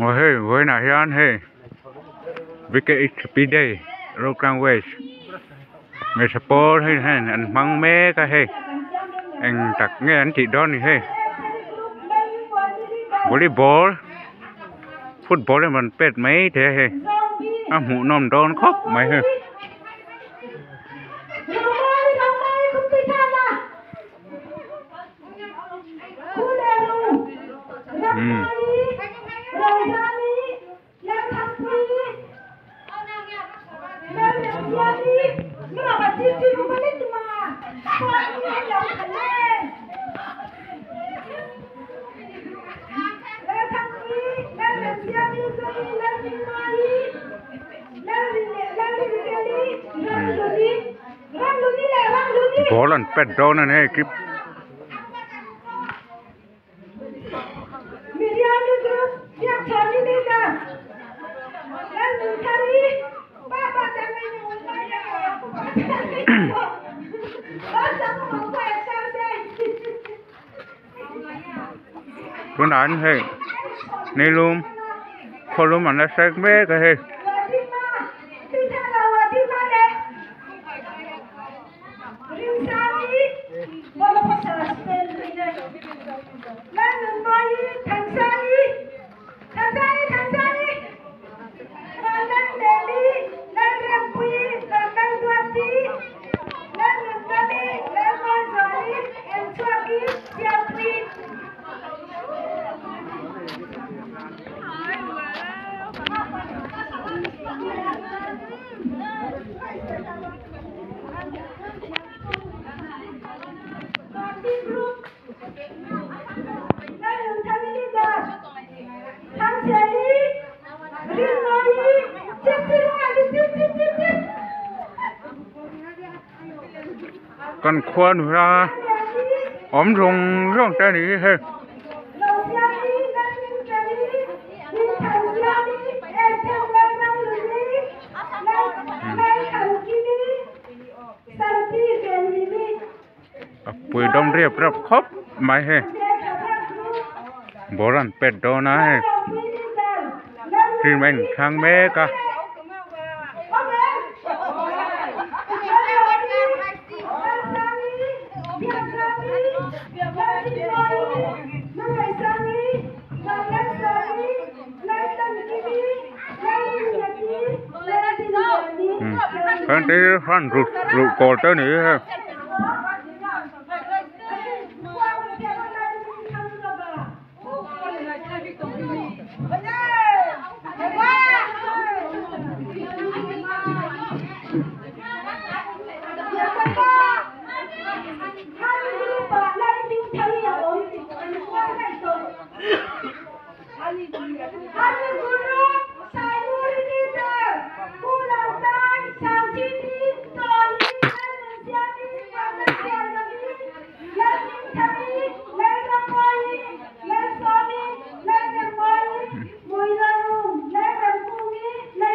Maw hei vawiinah hian hei VKHP day Rockland West hmeichhe pawl hei hian an hmang mek a hei eng tak nge an tih dawn ni hei volleyball football emaw an pet mai thei a hei a hmuhnawm dawn khawp mai hei. Ball an pet dawn a ni hei kip. Tunah an hei nilum khawlum an la hrek mek a hei. Kan khuan hla awm zawng zawng te a ni hi hei. A pui dawm riap riap khawp mai hei ball an pet dawn a hei team a inthlang mek a. Heng te hi hran rut ruh kawl te a ni hei.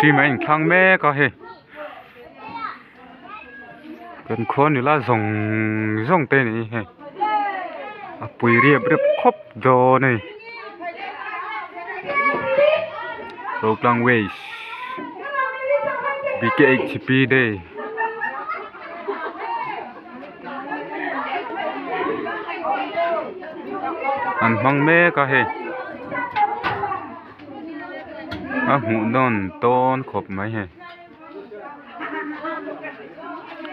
Team a inthlang mek a hei kan khua nula zawng zawng te ni hei a pui riap riap khawp dawn a ni Rotlang waste B K H P day. An hmang mek a hei a hmuh nawn dawn khawp mai hei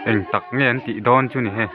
eng tak nge an tih dawn chu ni hei.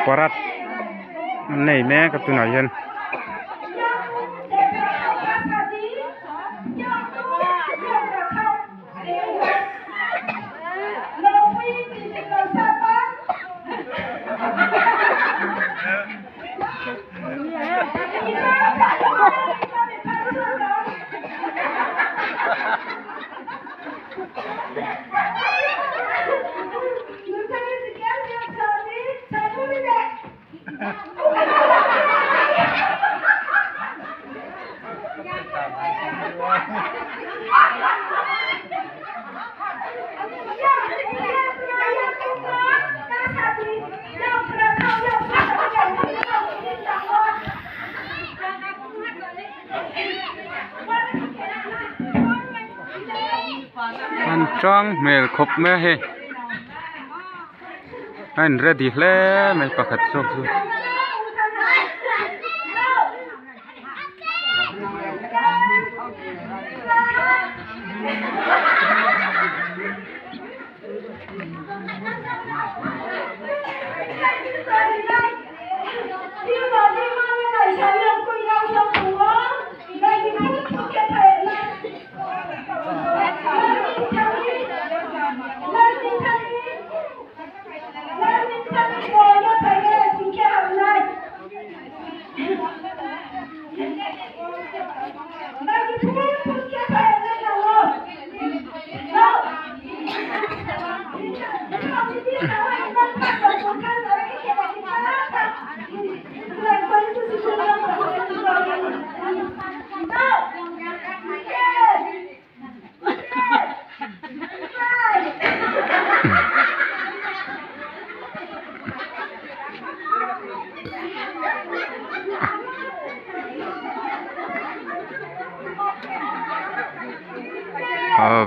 Parat an nei mek a tunah hian. An tang hmel khawp mai a hei a in ready hle mai pakhat zawk chu.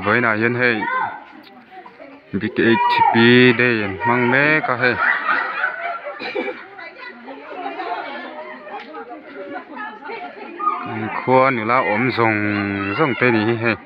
Vawiinah hian hei B K H P day an hmang mek a hei. Khua nula awm zawng zawng te ni hi hei.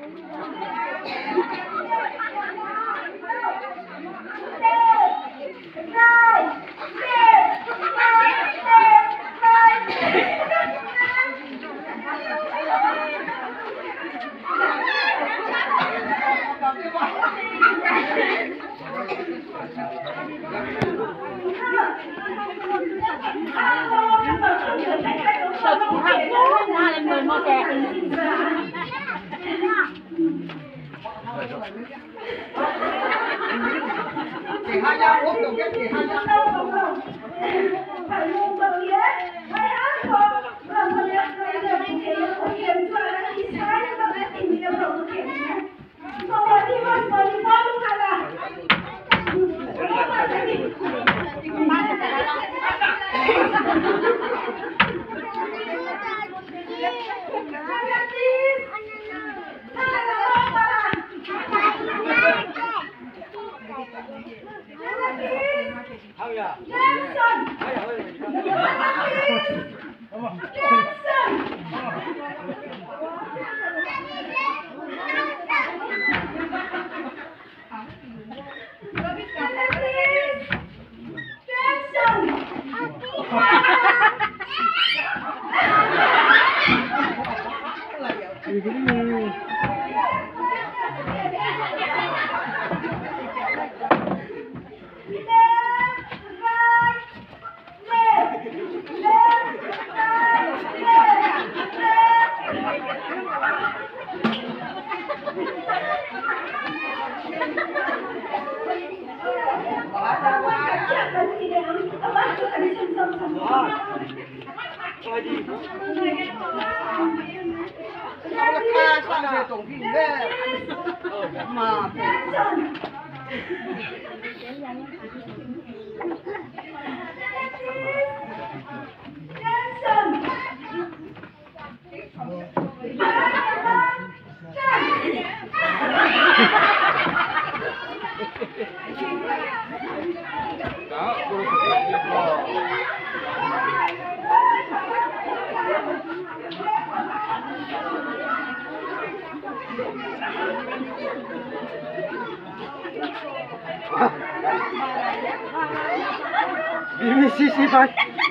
BBC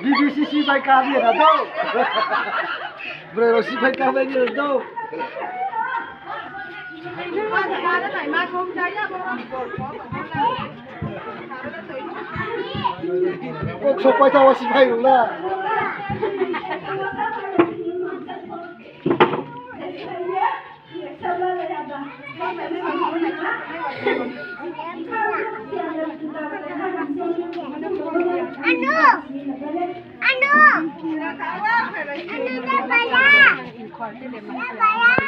BBC sipai kami na do. Bro, sipai kami na do. Kok sopai tawa sipai la. Ano? Ano? Ano na pala? Na pala?